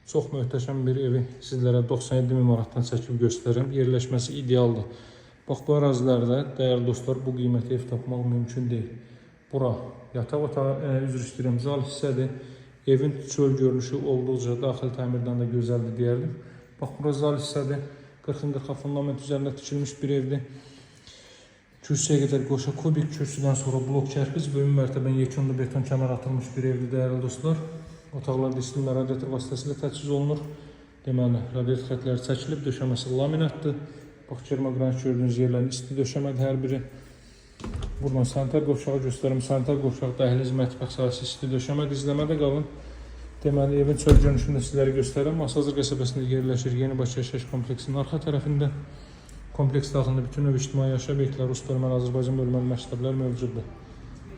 Çox möhtəşəm bir evi sizlərə 97 min manatdan çəkib göstərirəm. Yerləşməsi idealdır. Bax bu ərazilərdə, dəyərli dostlar, bu qiymətə ev tapmaq mümkün deyil. Bura yataq otağı, üzr istəyirəm, zal hissədir. Evin çöl görünüşü olduqca daxili təmirdən də gözəldir deyərdim. Bax bura zal hissədir. 40-ın 40 fundament üzərində tikilmiş bir evdir. Kürsüyə qədər qoşa kubik, kürsüdən sonra blok kərpic, böyük mərtəbənin yekunda beton kəmər atılmış bir evdir, dəyərli dostlar. Otaqlarda istilik radiator vasitəsilə təchiz olunur. Deməli, radiator xətləri çəkilib, döşəməsi laminatdır. Bax, kermogranit gördüyünüz yerlərin isti döşəmədir hər biri. Buradan sanitar qovşağı göstərim. Sanitar qovşaq, dəhliz, mətbəx sahəsi isti döşəmədir. İzləmədə qalın. Deməli, evin çöl görünüşünü də sizlərə göstərirəm. Masazır qəsəbəsində yerləşir. Yeni Bakı Yaşayış kompleksinin arxa tərəfində. Kompleks daxilində bütün növ ictimai yaşayış obyektləri, rus bölməli, Azərbaycan bölməli məktəblər mövcuddur.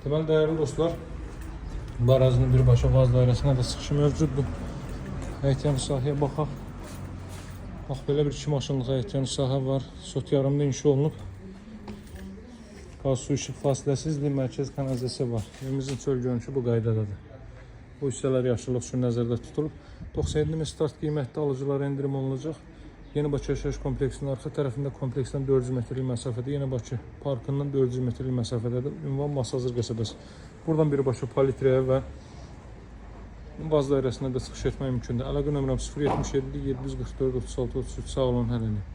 Deməli, dəyərli dostlar, bu ərazinin birbaşa Vaz dairəsinə də çıxışı mövcuddur. Həyətyan sahəyə baxaq. Bax, belə bir iki maşınlıq həyətyan sahə var. Sot yarımda inşa olunub. Qaz, su, işıq fasiləsizdir, mərkəz kanalizasiya var. Evimizin çöl görünüşü bu qaydadadır. Bu hissələr yaşıllıq üçün nəzərdə tutulub. 97 min start qiymətli, alıcılara endirim olunacaq. Yeni Bakı Yaşayış kompleksinin arxa tərəfində, kompleksdən 400 metrlik məsafədə, Yeni Bakı parkından 400 metrlik məsafədədir. Ünvan Masazır qəsəbəsi. Buradan birbaşa Palitriyə və Vaz dairəsinə də çıxış etmək mümkündür. Əlaqə nömrəm 077 744 36 33. Sağ olun hələlik.